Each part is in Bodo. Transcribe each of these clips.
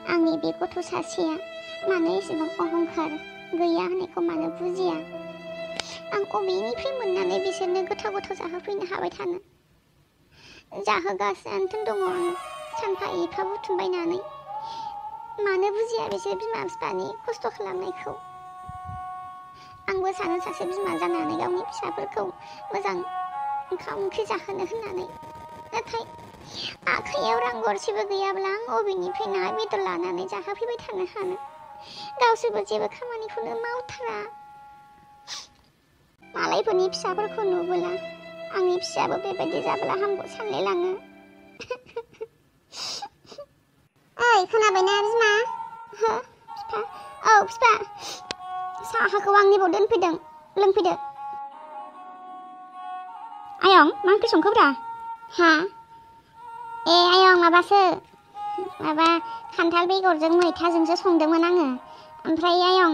आंनि बे गथ' सासेया मानो एसेबां अहंखार गैया होननायखौ मानो बुजिया। आं अबेनिफ्राय मोननानै बिसोरनो गोथाव गोथाव जाहोफैनो हाबाय थानो। जाहोगासिनो दङ आं सानफा एफा बुथुमबायनानै। मानो बुजिया बिसोर बिमा बिफानि खस्थ' खालामनायखौ। आंबो सानो सासे बिमा जानानै गावनि फिसाफोरखौ मोजां ओंखाम ओंख्रि जाहोनो होननानै। नाथाय आखाइयाव रां गरसेबो गैयाब्ला आं अबेनिफ्राय ना बेदर लानानै जाहोफैबाय थानो हानो। गावसोरबो जेबो खामानिखौनो मावथारा। मालायफोरनि फिसाफोरखौ नुबोला आंनि फिसायाबो बेबायदि जाब्ला हामगौ सानलायलाङो। ओइ खोनाबायना बिमा? हो बिफा? औ बिफा, साहाखौ आंनिबाव दोनफैदों, लोंफैदो। आयं मा ओंख्रि संखोब्रा? हा? ए आयं माबा खान्थाल बेगरजों मैथाजोंसो संदोंमोन आङो। ओमफ्राय आयं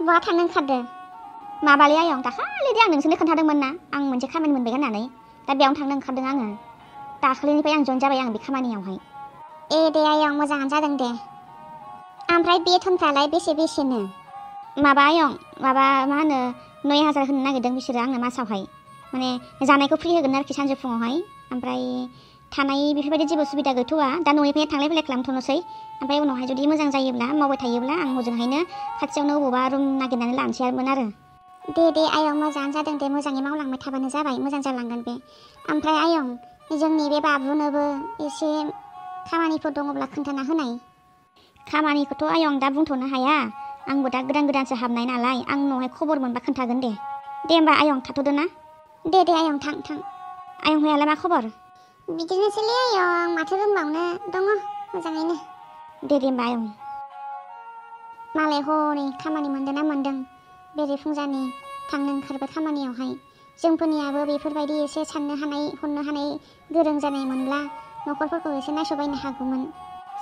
बहा थांनो ओंखारदो? माबालै आयं, दाखालिदि आं नोंसोरनो खोन्थादोंमोन ना आं मोनसे खामानि मोनबाय होननानै। दा बेयावनो थांनो ओंखारदों आङो। दाखालिनिफ्राय आं जइन जाबाय बे खामानियावहाय। ए दे आयं मोजाङानो जादों दे। ओमफ्राय बेथनफ्रालाय बेसेनो? माबा आयं, मा होनो 9,000 होनो नागिरदों बिसोरो आंनो मासावहाय। माने जानायखौ फ्रि होगोन आरोखि सानजौफुङावहाय। ओमफ्राय थानाय बेफोरबायदि जेबो सुबिदा गैथ'वा। दा न'निफ्राय थांलाय फैलाय खालामथ'नोसै। ओमफ्राय उनावहाय जुदि मोजां जायोब्ला मावबाय थायोब्ला आं हजोंहायनो खाथियावनो बबावबा रुम नागिरनानै लानोसैमोन आरो। दे आयं मोजाङानो जादों दे, मोजाङै मावलांबाय थाबानो जाबाय, मोजां जालांगोन बे। ओमफ्राय आयं जोंनि बे बाबुनोबो एसे खामानिफोर दङब्ला खोन्थाना होनाय। खामानिखौथ' आयं दा बुंथ'नो हाया, आंबो दा गोदानसो हाबनाय नालाय। आं उनावहाय खबर मोनबा खोन्थागोन दे। दे होमबा आयं थाथ'दो ना? दे आयं थां। आयं हयालाय मा खबर? बिदिनोसैलै आयं, माथो बुंबावनो, दङ मोजाङैनो। दे होमबा आयं। मालाय हनै खामानि मोनदों ना मोनदों बेरेफुंजानि थांनो ओंखारबाय खामानियावहाय। जोंफोरनियाबो बेफोरबायदि एसे साननो हानाय हरनो हानाय गोरों जानाय मोनब्ला न'खरफोरखौ एसे नायस'बायनो हागौमोन।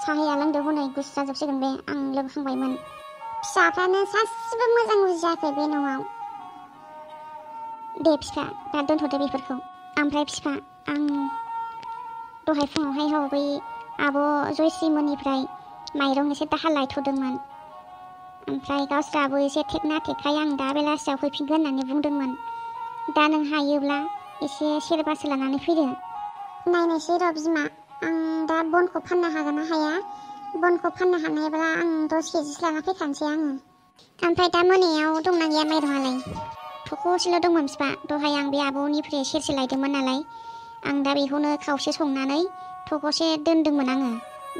साहाया लोंदो हनै गुसु जाजोबसिगोन बे, आं लोंखांबायमोन। फिसाफ्रानो सासेबो मोजां बुजियाखै बे न'आव। दे फिफा दा दोनथ'दो बेफोरखौ। ओमफ्राय फिफा, आं दहाय फुङावहाय बै आब' जयस्रिमोननिफ्राय माइरं एसे दाहार लायथ'दोंमोन। ओमफ्राय गावस्राबो एसे थेकना थेकखाय आं दा बेलासियाव फैफिनगोन होननानै बुंदोंमोन। दा नों हायोब्ला एसे सेरबासो लानानै फैदो। नायनोसै र' बिमा, आं दा बनखौ फाननो हागोन ना हाया। बनखौ फाननो हानायब्ला आं 10 केजिसो लाना फैखानोसै आङो। ओमफ्राय दा मोनायाव दंना गैया माइरङालाय? थख'सेल' दंमोन बिफा, दहाय आं बे आब'निफ्राय सेरसे लायदोंमोन नालाय। आं दा बेखौनो खावसे संनानै थख'से दोनदोंमोन आङो।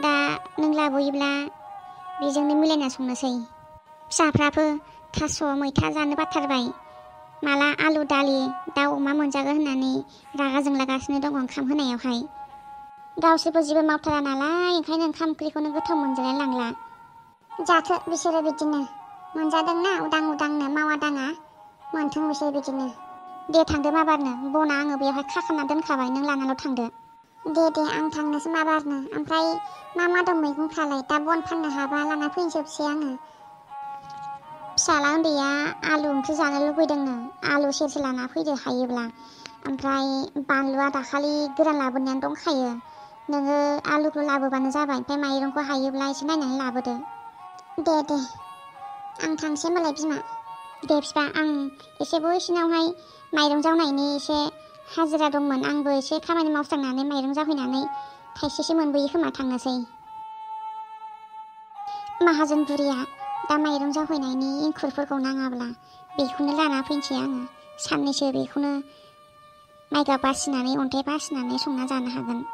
दा नों लाबोयोब्ला बेजोंनो मिलायना संनोसै। फिसाफ्राबो थास' मैथा जानो बाथारबाय। माला आलु दालि दाउ अमा मोनजागोन होननानै रागा जोंलागासिनो दङ ओंखाम होनायावहाय। गावसोरबो जेबो मावथारा नालाय, ओंखायनो ओंखाम ओंख्रिखौनो गोथाव मोनजालाय लांला। जाथो बिसोरो बिदिनो, मोनजादोंना उदांनो मावा दाङा, मोनथों बिसोर बिदिनो। दे थांदो माबारनो, बना आङो बेवहाय खाखाना दोनखाबाय, नों लानाल' थांदो। दे आं थांनोसै माबारनो। ओमफ्राय मा दं मैगंफ्रालाय? दा बन फाननो हाबा लाना फैजोबसै आङो। फिसाला उन्दैया आलु ओंख्रि जानो लुबैदोंनो, आलु सेरसे लाना फैदो हायोब्ला। ओमफ्राय बानलुआ दाखालि गोरान लाबोनायानो दंखायो, नोङो आलुखौ लाबोबानो जाबाय। ओमफ्राय माइरंखौ हायोब्ला एसे नायनानै लाबोदो। दे आं थांसै होमबालाय बिमा। दे बिफा, आं एसे बैसिनावहाय माइरं जावनायनि एसे हाजिरा दंमोन, आंबो एसे खामानि मावस्रांनानै माइरं जावहैनानै थाइसेसो मोनबोयो खोमा, थांनोसै। माहाजोन बुरिया दा माइरं जावहैनायनि इंखुरफोरखौ नाङाब्ला बेखौनो लाना फैनोसै आङो। साननैसो बेखौनो माइगाब बासिनानै अन्थाइ बासिनानै संना जानो हागोन।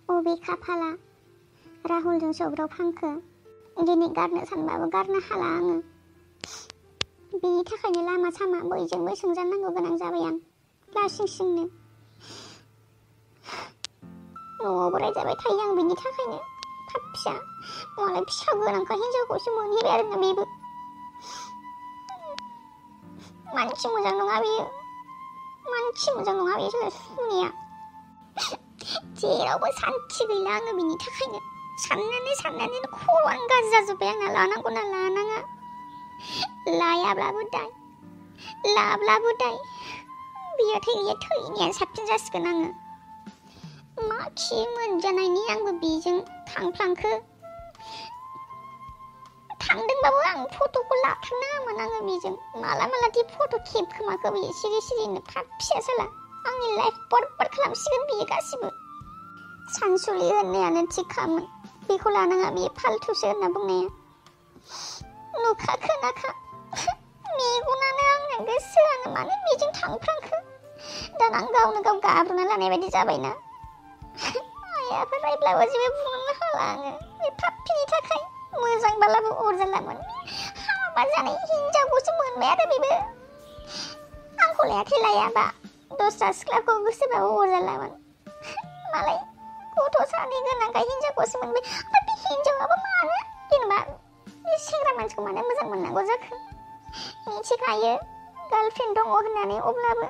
अबे खाफाला राहुलजों सौग्रावफ्लांखो, दिनै गारनो सानबाबो गारनो हाला आङो। बेनि थाखायनो लामा सामा बयजोंबो सोंजानांगौ गोनां जाबाय आं लासिंसिंनो। न'आवबो रायजाबाय थायो आं बेनि थाखायनो। थाब फिसा मालाय फिसा गोनांखा हिनजावखौसो मोनहैबाय आरोना बेबो। मानसि मोजां नङा बेयो, मानसि मोजां नङा बे सुनिया। जेरावबो सान्थि गैला आङो बेनि थाखायनो। साननानैनो खर'आनो गाज्रि जाजोब्बाय आंना। लानांगौ ना लानाङा, लायाब्लाबो दाय, लाब्लाबो दाय। बियो थैनाया साबसिन जासिगोन आङो। मा खि मोनजानायनि आंबो बेजों थांफ्लांखो थांदोंबाबो आं फट'खौ लाथारनाङामोन आङो बेजों माला फट' खेबखोमाखो बियो सिरि सिरिनो फाट फिसा साला आंनि लाइफ बरबाद खालामसिगोन बियो गासिबो सानसुलि होननायानो थिगखामोन बेखौ लानाङा बियो फालथुसो होनना बुंनाया नुखा खोनाखा मेगनानो आंना गोसोआनो मानो बेजों थांफ्रांखो दाना आं गावनो गाव गाब्रना लानाय बायदि जाबायना आइयाबो रायब्लाबो जेबो बुंनो हाला आङो बे पाप्पिनि थाखाय मोजांबालाबो अरजालामोन हाबा जानाय हिनजावखौसो मोनबाय आरो बेबो आंखौ लायाखै लायाबा दस्रा सिख्लाखौ गोसोबाबो अरजालामोन मालाय गथ' सानै गोनांखाय हिनजावखौसो मोनबाय ओमफ्राय बे हिनजावाबो मानो जेनेबा बे सेंग्रा मानसिखौ मानो मोजां मोननांगौ जाखो मिथिखायो गार्लफ्रेन्ड दङ होननानै अब्लाबो